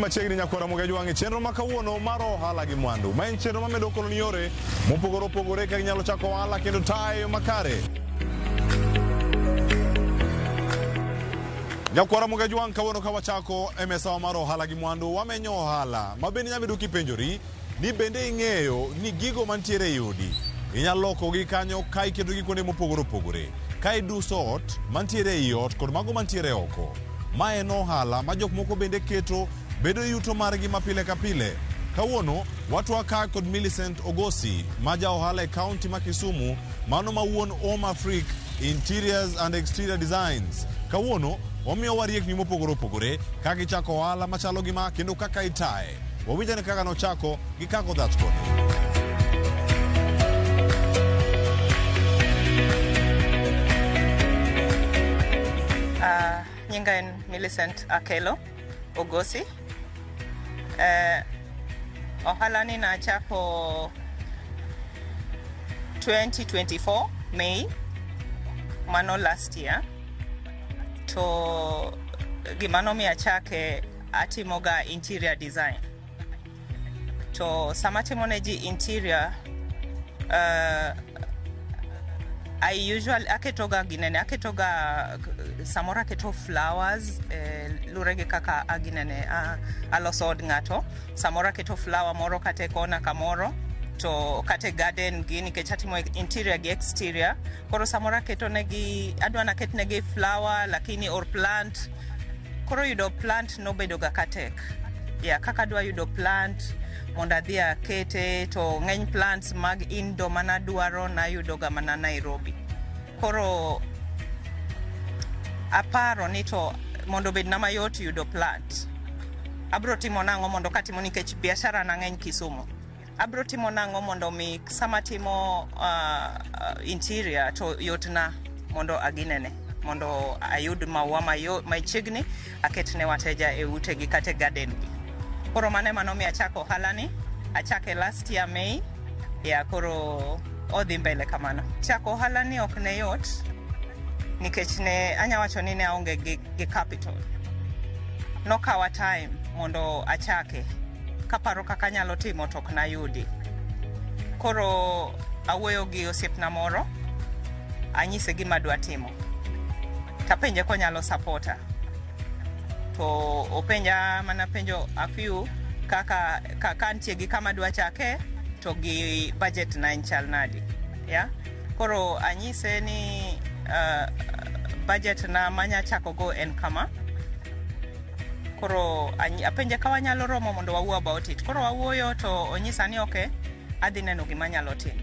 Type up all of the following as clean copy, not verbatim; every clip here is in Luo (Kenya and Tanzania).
Machiegni nyakwara Moga Jwang' e chenro ma kawuono mar ohala gi mwandu. Ma en chenro mamedo koloni yore mopogore opogore kaka inyalo chako ohala kendo tayo makare. Nyakwara Moga Jwang', kawuono ka wachako e mesawa mar ohala gi mwandu, wamenyo ohala ma bende inyalo bedo kipenjori ni bende ing'eyo ni gigo mantiere ei odi inyalo lokogi kanyo ka iketogi kuonde mopogore opogore, ka iduso ot mantiere ei ot kod mago mantiere oko. Ma en ohala ma jok moko bende keto bedo yuto margi ma pile ka pile. Kawuono watwa ka kod Millicent Ogosi ma ja ohala e kaunti ma Kisumu, mano ma wuon Home Afrique Interiors and Exterior Designs. Kawuono omiyowa riekni mopogore opogore kaka ichako ohala machalo gi ma kendo kaka itaye. Wawinjane kaka nochako gi kaka odhach kode. Nyinga en Millicent Akelo Ogosi. Ohala ni nachako 2024 May, mano last year. To gima nomiyo achake, atimoga interior design. To sama atimo ne ji interior, I usually aketoga ginene, aketoga samoro aketo flowers, lure gi kaka aginene aloso od ng'ato. Samoro aketo flower moro kata e kona kamoro to kata e garden gi, nikech atimo interior gi exterior. Koro samoro aketo negi, adwa naket negi flower lakini or plant. Koro yudo plant nobedo ga katek. Yeah, kaka adwa yudo plant mondo adhi akete, to ng'eny plants mag indoor manadwaro nayudo ga mana Nairobi. Koro aparo ni to mondo obedna mayot yudo plant, abro timo nang'o mondo katimo, nikech biashara na ng'eny Kisumu, abro timo nang'o mondo mi sama timo interior to yotna mondo aginene, mondo ayud maua machiegni aketne wateja e utegi kata e garden gi. Koro mano ema nomiyo achako ohala ni. Achake last year May ya, koro odhi mbele kamano. Chako ohala ni ok ne yot nikech ne anya wacho ni ne aonge gi capital. Nokawa time mondo achake, kaparo kaka anyalo timo to ok nayudi. Koro awuoyo gi osiepna moro, anyise gima adwa timo, tapenje konyalo supporta. To openja mana penjo a few kaka ka antie gi kama adwa chake to gi budget na en chal nadi. Yeah? Koro anyise ni budget na manya chako go en kama. Koro apenje ka wanyalo romo mondo wawuo about it. Koro wawuoyo to onyisa ni okay, adhi neno gima anyalo timo.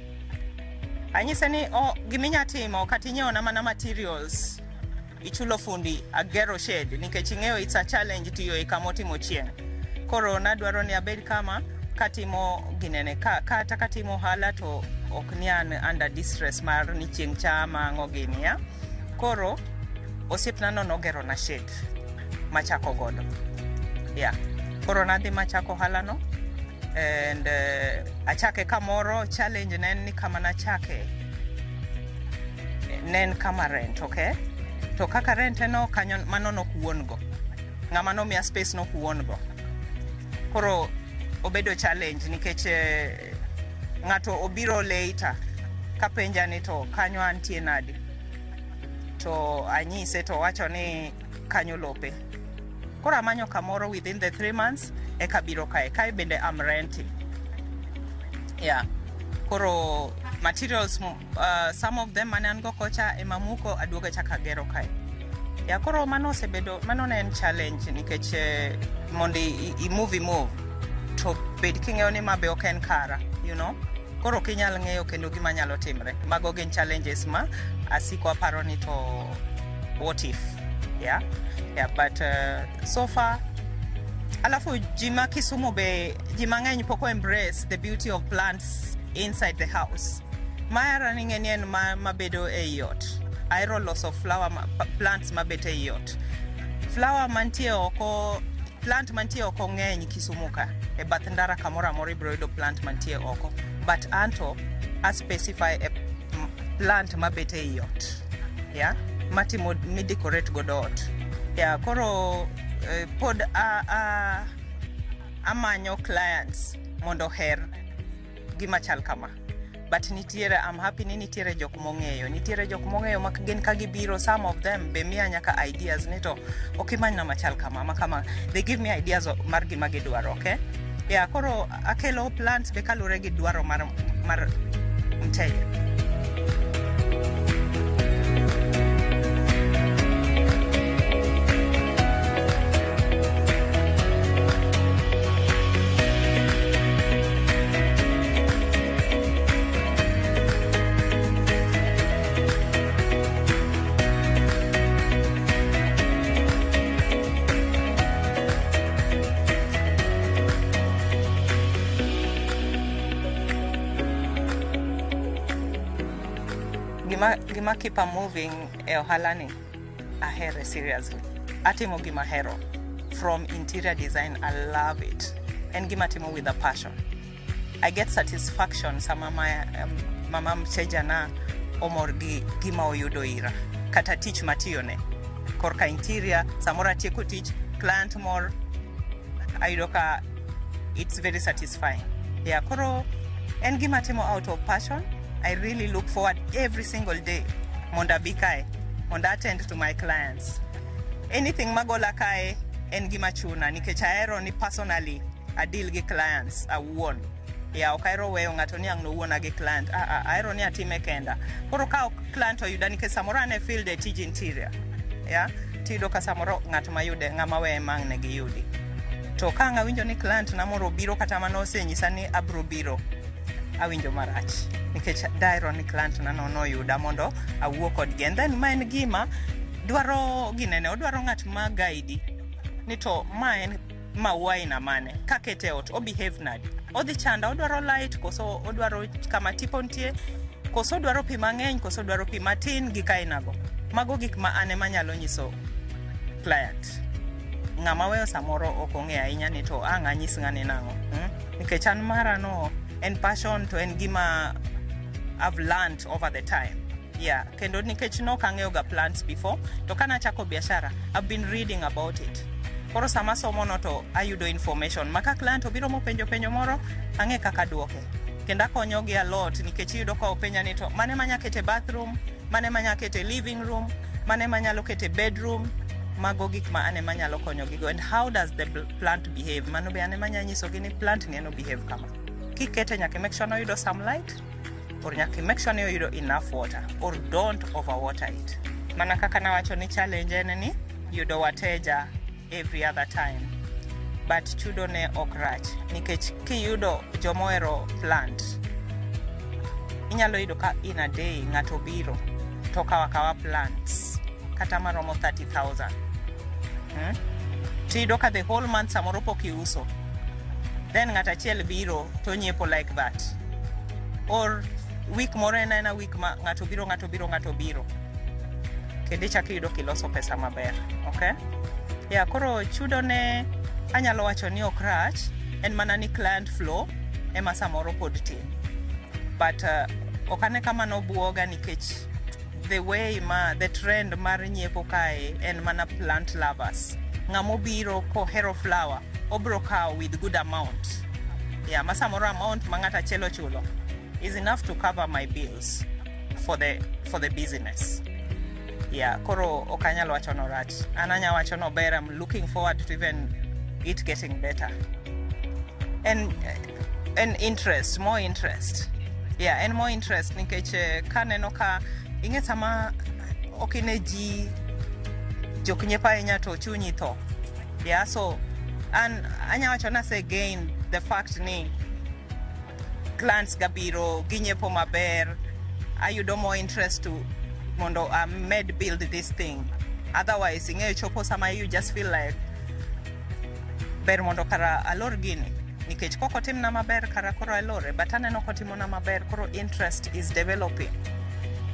Anyise ni oh, giminya timo kata inyiewona mana materials, ichulo fundi agero shed, nikech ing'eyo it's a challenge tiyo e kama otimo chieng'. Koro nadwaro ni abed kama katimo ginene ka, kata katimo ohala to ok ni an under distress mar ni chieng' chama ang'o gini ya. Koro osiepna no nogero na shed machako godo. Yeah. Koro nadhi machako ohala no and achake kamoro. Challenge ne en ni kama nachake ne en kama rent, okay? To kaka rent no kanyo mano nok wuon go, ng'ama nomiya space nok wuon go. Koro obedo challenge nikech ng'ato obiro later kapenja ni to kanyo antie nadi, to anyise to owacho ni kanyo lope. Koro amanyo kamoro within the 3 months eka biro kae. Kae bende am renting, yeah. Koro materials, some of them mane an go kocha ema muko aduogo chako agero kae. Ya, koro mano osebedo, mano ne en challenge nikech mondo i move to bed king'eyo ni ma be ok en kara. Koro ok inyal ng'eyo kendo gima nyalo timre. Mago gin challenges ma asiko aparo ni to what if. Yeah, but so far, alafu ji ma Kisumu be, ji mang'eny pok o embrace the beauty of plants inside the house. Mahero ni ng'e ni en ma mabedo ei ot. Ahero loso flower ma, plants mabet ei ot. Flower mantie oko, plant mantie oko ng'eny Kisumu ka. E bath ndara kamoro amora ibiro yudo plant mantie oko. But anto a specify e plant mabet ei ot. Yeah? Matimo mi decorate godo ot. Yeah, koro pod a Amanyo clients mondo oher gima chal kama. But nitiere, I'm happy ni nitiere jok mong'eyo. Nitiere jok mong'eyo ma gin ka gibiro, some of them be miya nyaka ideas ni to ok imanyna machal kama, ma kama. They give me ideas mar gima gidwaro, okay? Yeah, koro akelo plants be kaluwore gi dwaro mar mteja. Gima keep moving e ohala ni, ahere seriously. Atimo gima ahero. From interior design, I love it. En gima atimo with a passion. I get satisfaction sama mama mteja na omor gi gima oyudo ira. Kata tich matiyone. Korka interior, samoro atieko tich, client mor, ayudo ka it's very satisfying. Yeah, koro en gima atimo out of passion. I really look forward every single day mondo abi kae, mondo attend to my clients. Anything magola kae en gima chuna nikech ahero ni personally a deal gi clients awuon. Yeah, ok ahero weyo ng'ato ni ang' nowuona gi client. Ah, ah, ahero ni atime kenda. Koro ka ok client oyuda nikech samoro an e field e tij interior. Yeah, tiyudo ka samoro ng'at mayude ng'ama weye ma ang' ne giyudi. To ka ang' awinjo ni client na moro obiro kata mana osenyisa ni abro biro, awinjo marach nikech dahero ni client na no noyuda mondo awuo kodgi. And then ma en gima dwaro ginene, odwaro ng'at ma guide ni to ma en maua aina mane, kakete e ot obehave nade, odhi chanda, odwaro light koso odwaro kama tipo nitie, koso odwaro pi mang'eny, koso odwaro pi matin, gik ainago. Mago gik ma an ema anyalo nyiso client. Ng'ama weyo samoro ok ong'eyo ahinya ni to ang' anyis ng'ani nang'o. Nikech an mara no en passion to en gima I've learned over the time. Yeah, kendo nikech nok ang'eyo ga plants before, to kana chako biashara, I've been reading about it. Koro sama somo no to ayudo information. Ma ka client obiro mopenjo penjo moro, ang'e kaka duoke. Kendo akonyogi a lot nikech iyudo ka openja ni to mane manya kete bathroom, mane manya kete living room, mane manyalo kete bedroom, mago gik ma an ema anyalo konyogigo. And how does the plant behave? Mano be an ema anyalo nyisogi ni plant ni en obehave kama. Kikete nyaka make sure noyudo some light, or nyaka make sure ni oyudo enough water, or don't overwater it. Mana kaka nawacho ni challenge en ni yudo wateja every other time. But chudo ne ok rach nikech kiyudo jomohero plant, inyalo yudo ka in a day ng'ato biro to kawo akawa plants kata maromo 30,000. Tiyudo ka the whole month samoro pok iuso. Then ng'at achiel biro to nyiepo like that. Or week moro en aena week ma ng'ato biro, ng'ato biro, ng'ato biro. Kendo ichako iyudo kiloso pesa maber. Okay? Yeah, koro chudo ne anyalo wacho ni ok rach, en mana ni client flow ema samoro pod tin. But ok ane ka mano buoga nikech the way ma the trend mar nyiepo kae en mana plant lovers. Ng'ama obiro kohero flower, obro kawo with good amount. Yeah, ma samoro amount ma ng'ato achiel ochulo is enough to cover my bills for the business. Yeah, koro ok anyal wacho no rach. An anya wacho no ber. I'm looking forward to even it getting better. And interest, more interest. Yeah, and more interest nikech kaneno ka ing'e sama ok ine ji jok nyiepo ahinya to chunyi tho. Yeah, so an anya wacho ni ase gain the fact ni clients ga biro ginyiepo maber, ayudo more interest to mondo amed build this thing. Otherwise ing'eyo chopo sama you just feel like ber mondo kara alor gini nikech kok otimna maber kara koro alore, but aneno kotimona maber, koro interest is developing.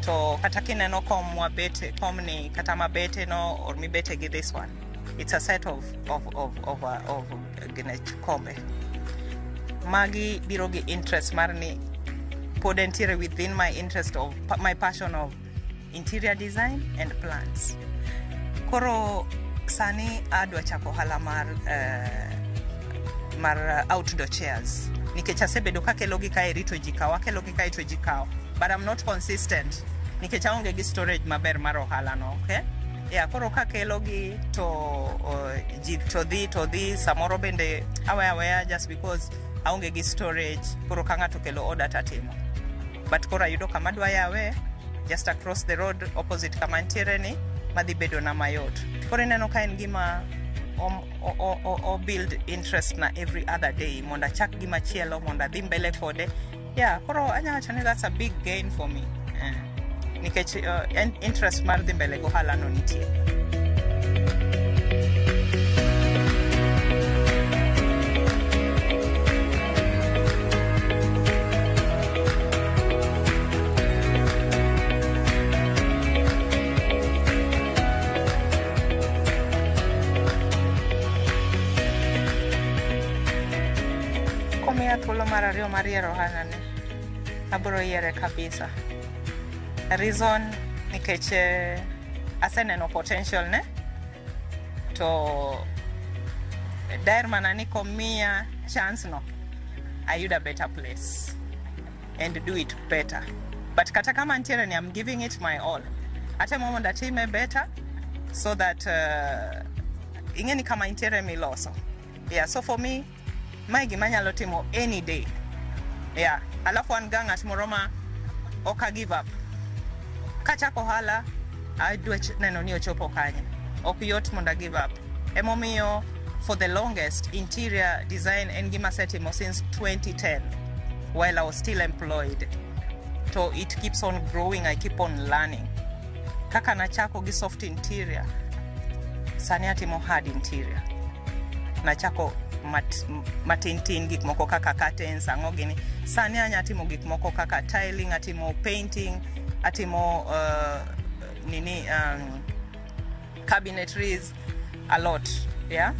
To kata kineno kom mwabete komni kata mabete no or mibete gi this one, it's a set of gine kombe magi biro gi interest mar ni pod entiere within my interest of my passion of interior design and plants. Koro sani adwa chako ohala mar mar outdoor chairs nikech asebedo kakelogi kaeri to ji kawo, akelogi kae to ji kawo, but I'm not consistent nikech aonge gi storage maber mar ohala no, okay? Yeah, koro kakelogi to ji to dhi samoro bende aweya aweya just because aonge gi storage. Koro ka ng'ato okelo order tatimo, but koro ayudo kama adwa yawe just across the road opposite kama ntiere ni madhi bedo na mayot. Koro ineno ka en gima o build interest na every other day mondo achak gimachielo mondo adhi mbele kode. Yeah, koro anya wacho ni that's a big gain for me, nikech interest mar dhi mbele go ohala no nitie. Komiya thuolo mar ariyo mar yiero ohala ni, abiro yiere kabisa. Reason nikech aseneno potential ne, to daher mana ni komiya chance no ayud a better place and do it better. But kata kama ntiere ni, I'm giving it my all. Atemo mondo atime better so that ing'e ni kama intiere miloso. Yeah, so for me mae gima anyalo timo any day. Yeah, alafu an ga ng'at moro ma ok a give up. Kachako ohala, adwa neno ni ochopo kanye. Ok yot mondo a give up. Emomiyo for the longest interior design en gima asetimo since 2010 while I was still employed. To it keeps on growing, I keep on learning. Kaka nachako gi soft interior, sani atimo hard interior. Nachako matin tin gik moko kaka curtains, ang'o gini. Sani anya timo gik moko kaka tiling, atimo painting, atimo nini, cabinetries, a lot. Yeah,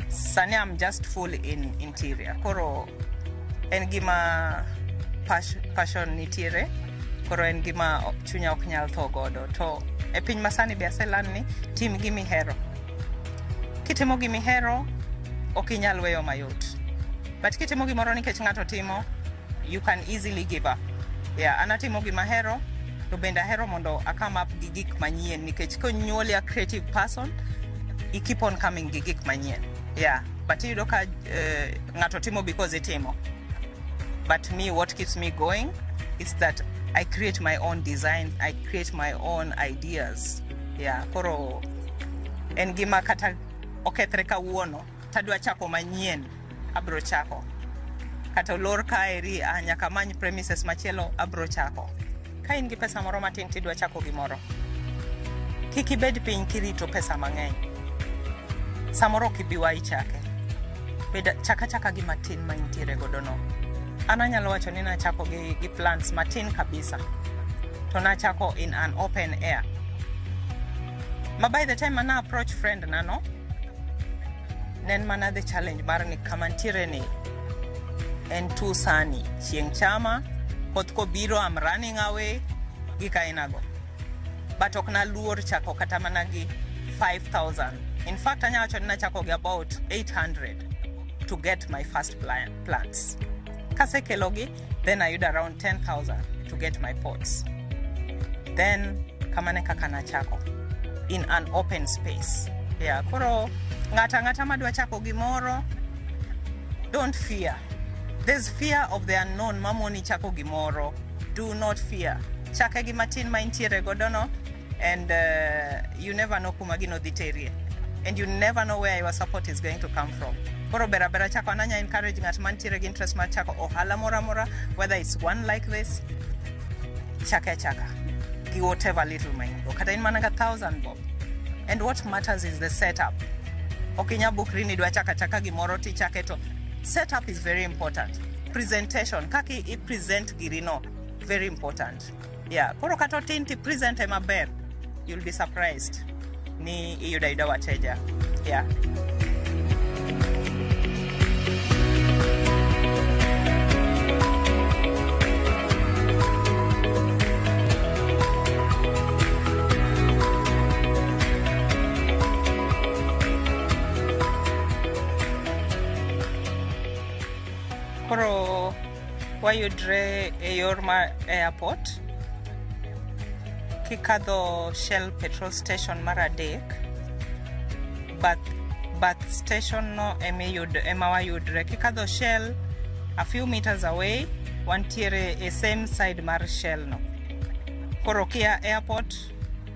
sani I'm just full in interior. Koro en gima passion nitiere, koro en gima chunya ok nyal tho godo. To e piny masani be aselearn ni tim gimihero. Kitimo gimihero, ok inyal weyo mayot. But kitimo gimoro nikech ng'ato timo, you can easily give up. Yeah, an atimo gima ahero, to bende ahero mondo a come up gi gik manyien nikech konyuoli a creative person, you keep on coming gi gik manyien. Yeah, but iyudo ka ng'ato timo because itimo. But me, what keeps me going is that I create my own design, I create my own ideas. Yeah, koro en gima kata okethre kawuono, tadwa chako manyien, abro chako. Kata olor kaeri, nyaka amany premises machielo, abro chako. Ka in gi pesa moro matin tidwa chako gimoro, kik ibed piny kirito pesa mang'eny. Samoro ok ibi wa ichake. Bed chaka chaka gi matin ma intiere godo no. An anyalo wacho ni nachako gi plants matin kabisa. To nachako in an open air. Ma by the time ana approach friend na no, ne en mana the challenge mar ni kama ntiere ni en too sunny. Chieng' chama, koth kobiro I'm running away, gik aina go. But ok naluor chako kata mana gi 5,000. In fact, anya wacho ni nachako gi about 800 to get my first plants. Kasekelogi, then ayudo around 10,000 to get my pots. Then kamano e kaka nachako in an open space. Yeah, koro ng'ata ng'ata madwa chako gimoro, don't fear. There's fear of the unknown mamoni chako gimoro. Do not fear. Chake gi matin ma intiere godo no, and you never know kuma gino dhi terie. And you never know where your support is going to come from. Koro ber abera chako. An anya encourage ng'at mantiere gi interest mar chako ohala moro amora, whether it's one like this, chake achaka gi whatever little ma in go. Kata in mana ga 1,000 bob. And what matters is the setup. Ok inya bukri ni idwa chako achaka gimoro tichake to setup is very important. Presentation, kaka i present girino, very important. Yeah, koro kata otin ti present e maber, you'll be surprised ni iyudo ayuda wateja. Yeah. Koro wayudre e yor ma airport kikadho Shell petrol station mar adek, bath station no ema wayudre. Kikadho Shell a few meters away, wantiere e same side mar Shell no. Koro kia airport,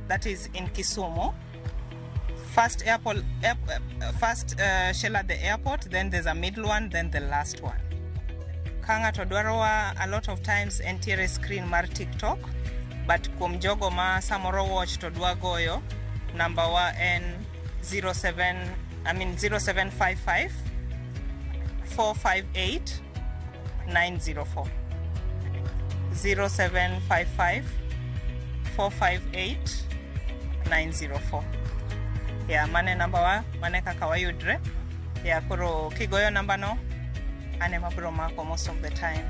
that is in Kisumu, first airport, first Shell at the airport, then there's a middle one, then the last one. Ka ng'ato dwarowa, a lot of times entiere screen mar TikTok, but kuom jogo ma samoro watch to dwa goyo, namba wa en 07, I mean 0755 458 904. 0755 458 904. Yeah, mane namba wa, mane kaka wayudre. Yeah, koro kigoyo namba no, an ema biro mako most of the time.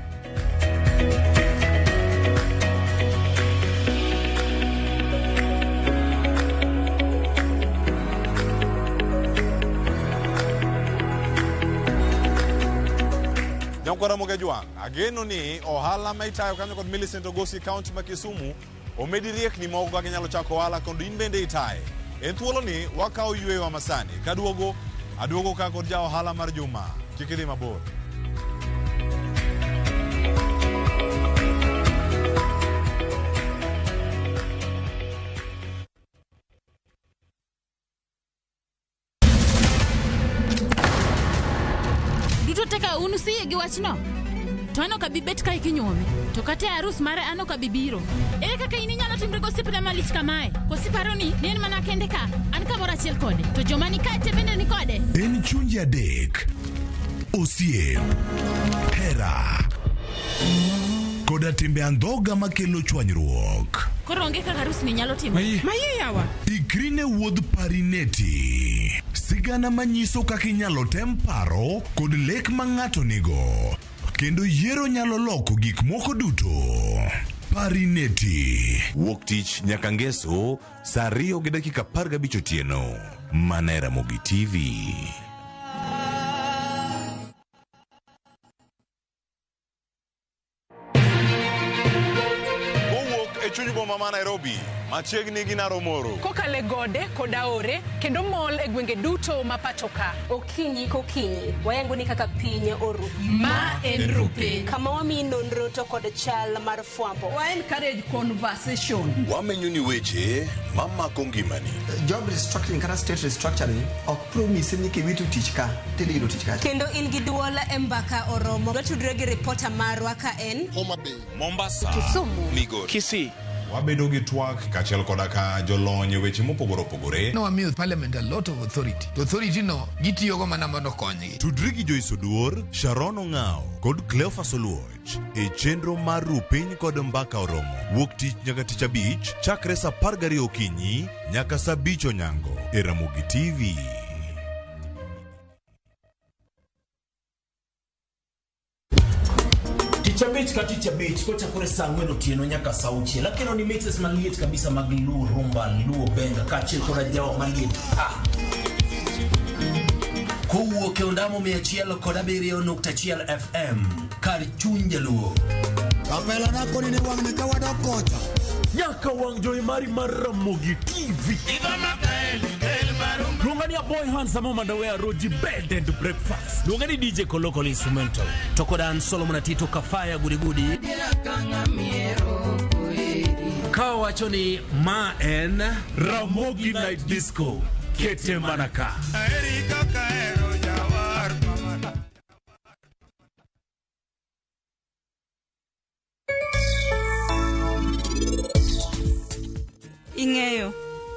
Nyakwara Ramogi Ajwang', ageno ni ohala ma itayo kanyo kod Millicent Ogosi, kaunti ma Kisumu, omedi riekni moko kaka inyalo chako ohala kendo in bende itaye. En thuolo ni wakawo yweyo masani. Kaduogo, aduogo ka kod ja ohala mar juma. Kik idhi mabor. Duto te ka un usiyie gi wachno, to an ok abi bet kae kinyuome, to kata e arus mare an ok abi biro. Ere kaka in inyalo timri gosiepna malich kamae? Koso iparo ni en mana kende ka an kamoro achiel kode, to joma ni kae te bende ni kode? En chunje adek, osiep, hera koda timbe andhoga makelo chwanyruok. Koro onge kaka arus ni nyalo timore. Mayie yawa. Ikri ne wuodh Parineti, sigana manyiso kaka inyalo tem paro kod lek ma ng'ato nigo, kendo yiero nyalo loko gik moko duto. Parineti. Wuok tich nyaka ngeso saa 2:15 otieno mana e Ramogi TV. Kowuok e chuny boma ma Nairobi, machiegni gi Naromoro. Kokalo e gode kod aore kendo mol e gwenge duto ma pacho ka. Okinyi kokinyi wayango ni kaka piny oru. Ma en Rupiny. Kama wamiyi nonro to kod chal mar fwambo. Wa encourage conversation. Wamenyo ni weche mamako ngimani. Job restructuring kata state restructuring ok promise ni kiwito tich ka tidhi yudo tich kacha. Kendo in gi duol e mbaka oromo. Watudre gi ripota marwa ka en Homa Bay, Mombasa, Kisumu, Migori, Kisii. Wabedo gi twak kaachiel koda ka jolony e weche mopogore opogore. No wamiyo parliament a lot of authority. To authority no gitiyogo mana mondo okonygi. Tudri gi Joyce Oduor, Sharon Ong'ao kod Cleophas Oluoch e chenro mar Rupiny kod Mbaka Oromo. Wuok tich nyaka tich abich chakre saa 12 okinyi nyaka saa 5 onyango e Ramogi TV. Tich abich ka tich abich kochakore saa 4 otieno nyaka saa 6 akelo ni mixes maliet kabisa mag Luo rumba, Luo benga kaachiel koda jawa maliet pa. Kowuok e ondamo 107.1 FM kar chuny jaluo. Kapela nako ni wang'ni ka wadok kocha. Nyaka wang' jowi mari mar Ramogi TV. Luonga ni Aboy Handsome Mandawe Roji Bed and Breakfast. Luonga ni DJ Koloko Instrumental. To koda an Solomon Atito Kafaya Gudigudi. Ka wacho ni ma en Ramogi Night Disco. Kete mana ka. Ing'eyo,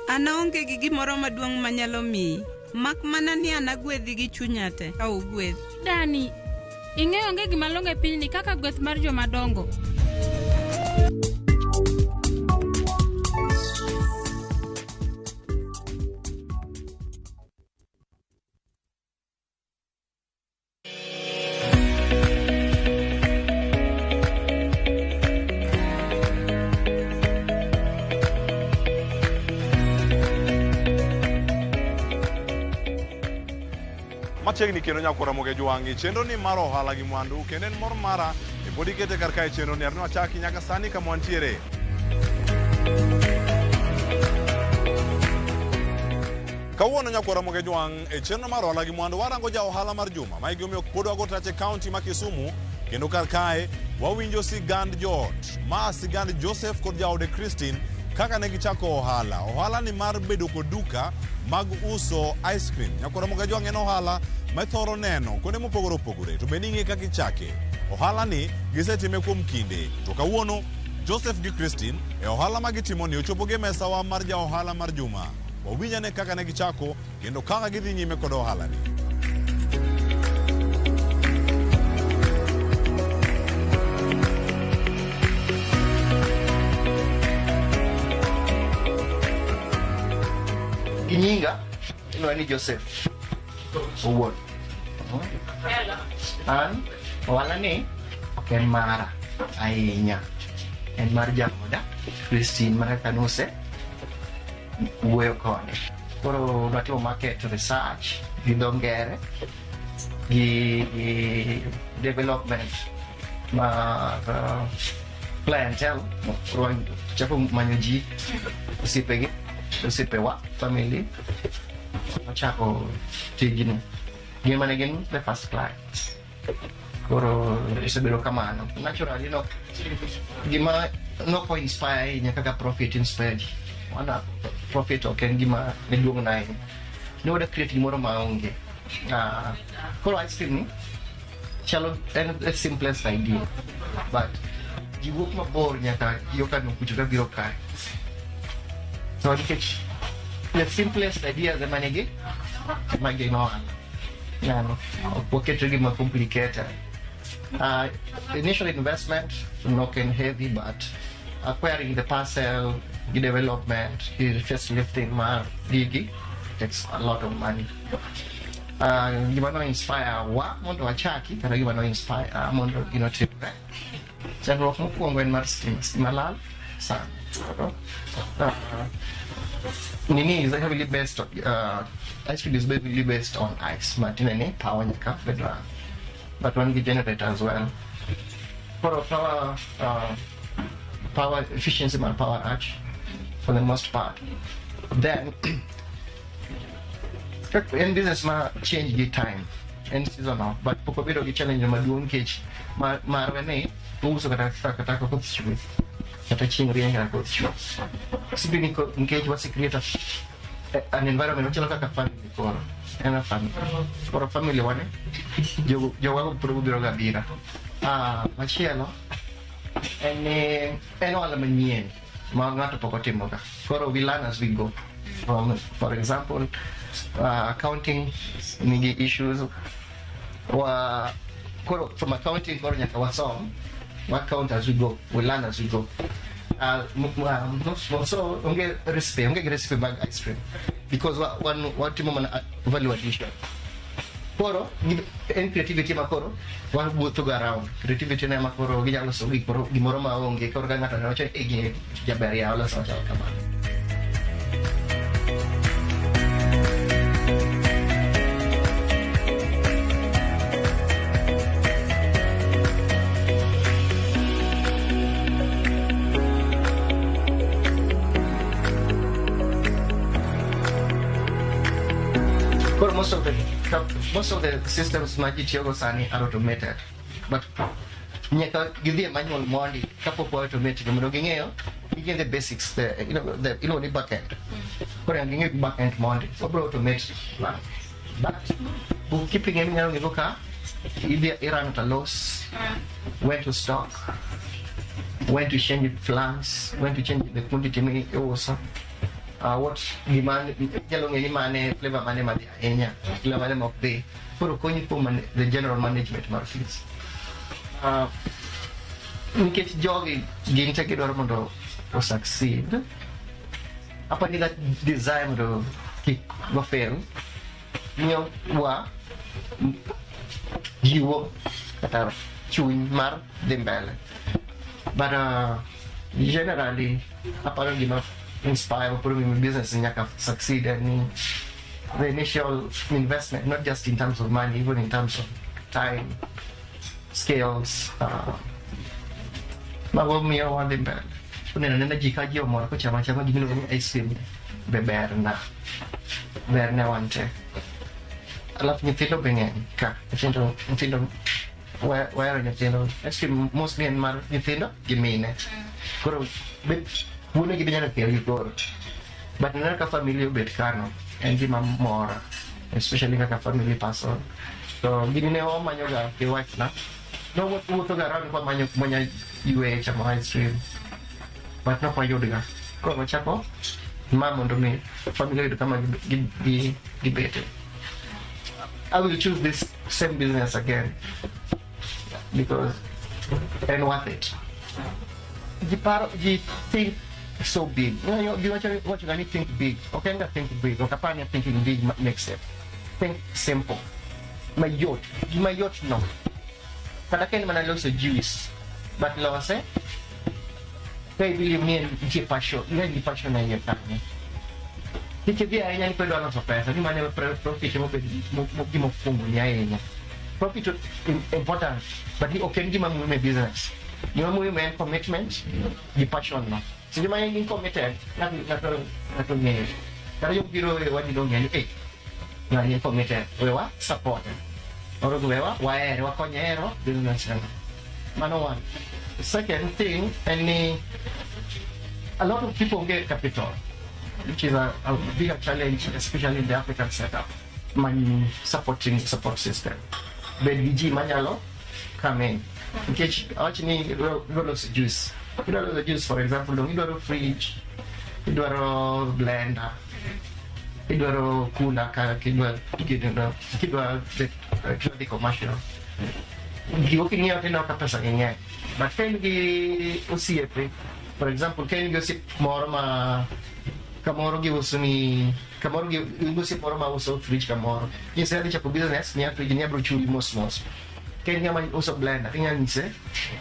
an aonge gi gimoro maduong' manyalo miyi, mak mana ni an agwedhi gi chunya te ka ugwedh. Dani, ing'eyo onge gima long'o e pinyni kaka gweth mar joma dongo. Machiegni kendo nyakora Ramogi Jwang' e chenro ni mar ohala gi mwandu kendo en mor mara e pod ikete kar kae chenro ni arno achaki nyaka sani kama wantiere. Kawuono nyakwara Ramogi Jwang' e chenro mar ohala gi mwandu warango ja ohala mar juma ma gimomiyo pod wago tach e kaunti ma Kisumu kendo kar kae wawinjo sigand joot ma sigand Joseph kod jaode Christine kaka ne gichako ohala. Ohala ni mar bedo kod duka mag uso ice cream. Nyakwara Ramogi Jwang' en ohala ma ithoro neno kuonde mopogore opogore to bende ing'e kaka ichake. Ohala ni gisetime kuom kinde to kawuono Joseph gi Christine e ohala ma gitimo ni ochopo gi e mesawa mar ja ohala mar juma. Wawinj ane kaka ne gichako kendo kaka gidhi nyime kod ohala ni. Gi nyinga iluonga ni Joseph owuon. An ohala ni ok en mara ahinya. En mar jaoda Christine mana kaka nuse wuoyo kode. Koro nwatimo market research gi dho ngere gi development mar clientele. Koro wachako manyo ji, osiepegi, osiepewa, family. Wachako tijni. Gin mane gin the first clients. Koro osebedo kamano. Naturally no, gima nok inspire ahinya kaka profit inspire ji. Wana profit ok en gima ne duong' na ahinya. Ne wada create gimoro maonge. Koro ice cream ni chalo en the simplest idea. But ji wuok mabor nyaka yo Kano kucho ka biro kae. So nikech the simplest ideas ema nigi ema gin ohala. Nano, ok waketo gima complicated. Initial investment nok en heavy, but acquiring the parcel, the development, the facelifting mar gigi takes a lot of money. Gima no inspire wa mondo wachaki kata gima no inspire mondo gino timre. Chandruok mokwongo en mar stima, stima lal sana. Nini is heavily based on, ice cream is heavily based on ice. Matiende ni power nyaka bed run. But wan gi generator as well. Koro power, power efficiency mar power rach for the most part. Then en business ma change gi time, en seasonal, but pok wabedo gi challenge maduong' nikech marwa ni ouso kata kata koth chwe kata chieng' rieny kata koth chwe. Simply nikech wase create an environment machalo kaka family koro. En a family. Koro family wane jowago pod biro ga bira. Machielo en ni en ohala manyien ma ng'ato pok otimo ga. Koro we learn as we go. For example, accounting nigi issues. Wa koro from accounting koro nyaka wasom, wa count as we go, we learn as we go. So onge recipe, onge recipe mag ice cream because wan watimo mana value addition. Koro en creativity ma koro wawuotho go around. Creativity ne ma koro ginyalo loso gimoro gimoro maonge koro ka ng'ato wacho e gini jaber yawa loso machal kamano. Koro most of the systems ma ji tiyogo sani are automated. But nyaka gidhi e manual mondi kapok wa automate gi mondo ging'eyo ging'e the basics, the you know the iluongo ni back end. Koro nyaka ging'e back end mondi wabro automate lang. But bookkeeping en inyalo ng'ego ka idhi i run at a loss, when to stock, when to change plans, when to change the quantity mi iuso. What gima inyalo ng'e ni mane flavor mane madhi ahinya, flavor mane mok dhi. Koro konyi kuom the general management mar fees. Nikech jogi gin te gidwaro mondo o succeed. Apani that desire mondo kik wa fail miyo wa jiwo kata chuny mar dhi mbele. But generally aparo gima inspire mapod omiyo business nyaka succeed en ni The initial investment, not just in terms of money, even in terms of time, skills, mago miyo wadhi mbele. Uneno nena ji ka ji omor kochamo achama gimiluongo ni ice cream be berna. Ber ne wan te. Alafu nyithindo be ng'eny ka. Nyithindo wahero nyithindo. Ice cream mostly en mar nyithindo gi mine. Koro wuonegi be nyalo kelo gi koro. But neno ka family obet kano en gima mora, especially kaka family person. So gini ne wamanyoga gi wife na. Nowuothoga around kwamanyo kumanya yweyo chamo ice cream. But nok wayudga. Koro wachako ma mondo mi family oyud kama gibete. I will choose this same business again because en worth it. Ji paro, ji think so big. Giwacho wacho ni think big. Ok en ga think big. Ok apar ni thinking big makes it. Think simple. Mayot. Gima yot no. Kata ka en mana loso juice. But lose, ka i believe ni nitie passion, in gi passion e iye kanyo. Kik idhi ahinya ni idwa loso pesa, ni mano profit emobed gima okwongo ni ahinya. Profit important, but ok en gima muhimu e business. Gima muhimu en commitment gi passion no. Seche ma in committed, ng'ato ng'eyo. Kata jok biro e wadi dong'eyo ni, eh, ng'ani en committed, wewa support. Oro wewa wahere, wakonye hero business no. Mano one. The second thing, en ni a lot of people get capital, which is a bigger challenge, especially in the African setup. Man supporting support system. Bed gi ji manyalo come in. Nikech awach ni idwa loso juice. Idwa loso juice, for example, dong idwaro fridge, idwaro blender, idwaro cooler ka kidwa kidwa dhi commercial. Gigo king'iyo tineno ka pesa gi ng'eny. But ka in gi osiepe, for example, ka in gi osiep moro ma kamoro giuso ni kamoro gi osiep moro ma uso fridge kamoro. Nyise adhi chako business, miya fridge ni abiro chuli mos mos. Ka en ng'ama uso blender, inyalo nyise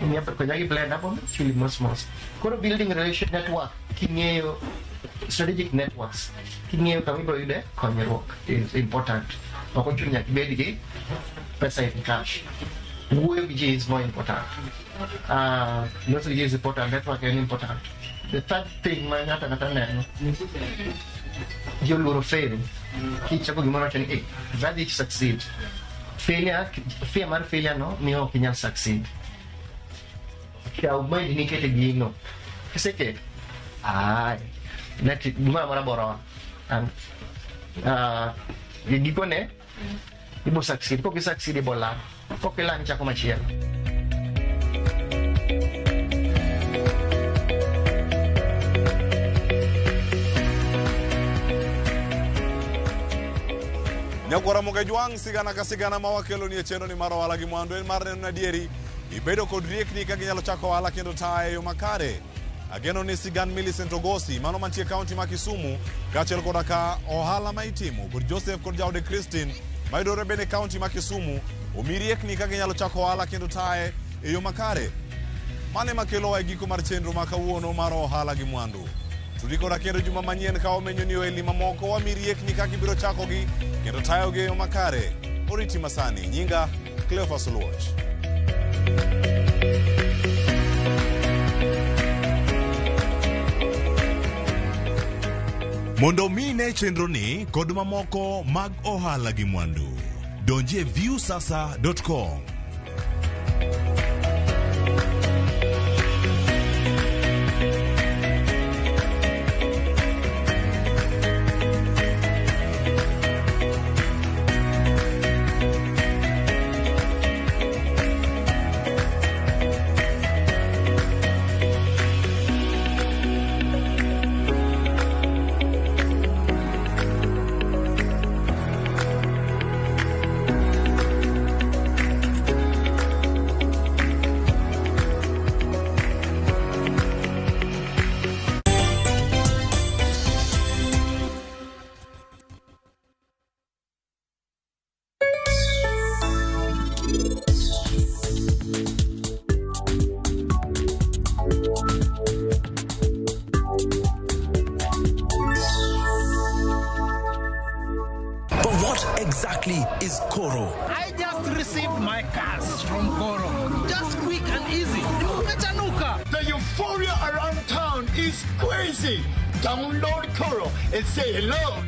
ni konya gi blender abiro chuli mos mos. Koro building relation network king'eyo strategic networks king'eyo kama ibiro yude konyruok is important. Ok ochuno nyaka ibed gi pesa in cash. Wuoyo gi ji is more important. Loso gi ji is important, network en important. The third thing ma ng'ato ang'ata neno, ji oluoro fail. Kichako gimoro wacho ni, eh, adhi succeed. Failure, fear mar failure no miyo ok inyal succeed. Kaw mind ni iketo e gino. Kiseketo, ai, gimoro amora biro. And gikone, ibo succeed. Kok i succeed ibo lal. Kok ilal ichako machielo. Nyakwara Mogajwang' sigana ka sigana ma wakelo ni e chenro ni mar ohala gi mwandu en mar neno ni adieri ibedo kod riekni kaka inyalo chako ohala kendo taye e yo makare. Ageno ni sigand Millicent Ogosi mano mantie e kaunti ma Kisumu kaachiel koda ka ohala ma itimo kod Joseph kod jaode Christine mayudore bende e kaunti ma Kisumu omi riekni kaka inyalo chako ohala kendo taye e yo makare. Mano ema kelowa e giko mar chenro ma kawuono mar ohala gi mwandu. Tudi koda kendo juma manyien ka wamenyo ni ohelni mamoko wami riekni kaka ibiro chakogi kendo tayogi e yo makare. Oriti masani, nyinga Cleophas Oluoch. Mondo mi ine chenroni kod mamoko mag ohala gi mwandu, donji e viusasa.com. exactly is Koro? I just received my cash from Koro. Just quick and easy. Nimechanuka. The euphoria around town is crazy. Download Koro and say hello to